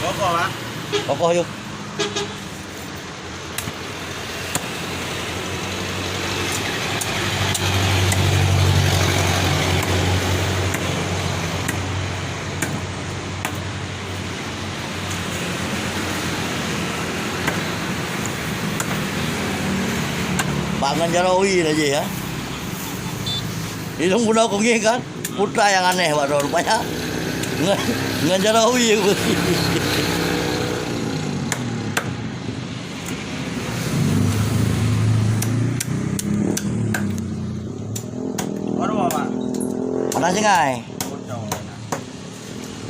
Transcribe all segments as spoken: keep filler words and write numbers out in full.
Kokoh, Pak. Kokoh, yuk. Bak ngon jaroe wie na jih, ya. Di lôn bunoe keu ngieng kan, putra nyang aneh bak droe rupanya. Ngon, ngon jaroe wie. Baru apa? Padang Singai.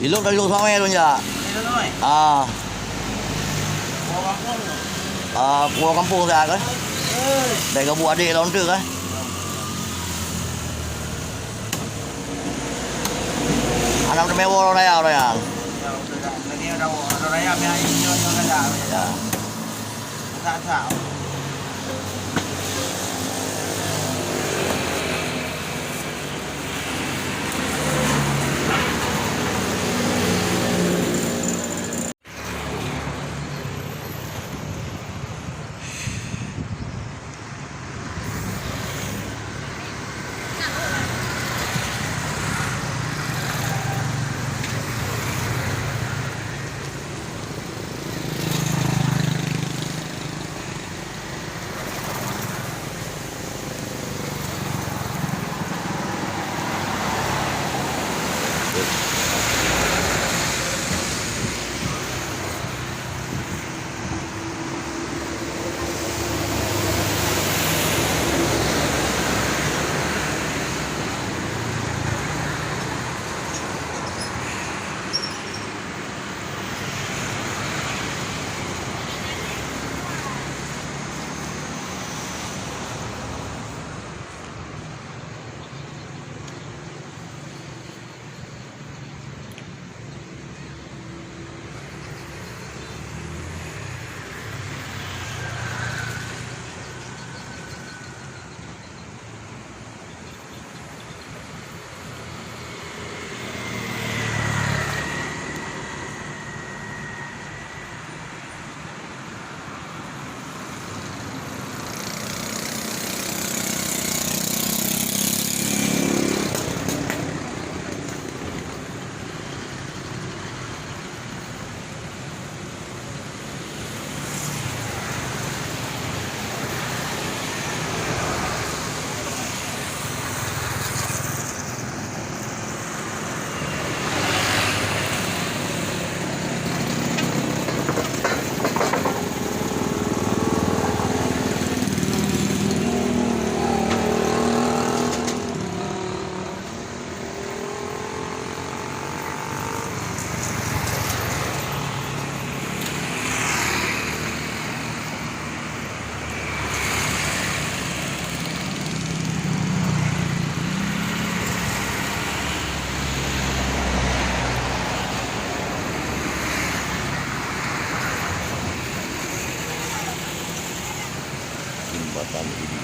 Ilok dari Lhokseumawe lôn jak. Dari Lhokseumawe? Ah. Bawa kampung tu? Ah, bawa kampung siat kan? Eh. Dari gabuk adik lôn tu kan? Anak teumé woe raya, raya. Ya, betul dah. Lagi ada orang raya, biar hijau yang ada. Ya. Sa-sa. Jembatan ini.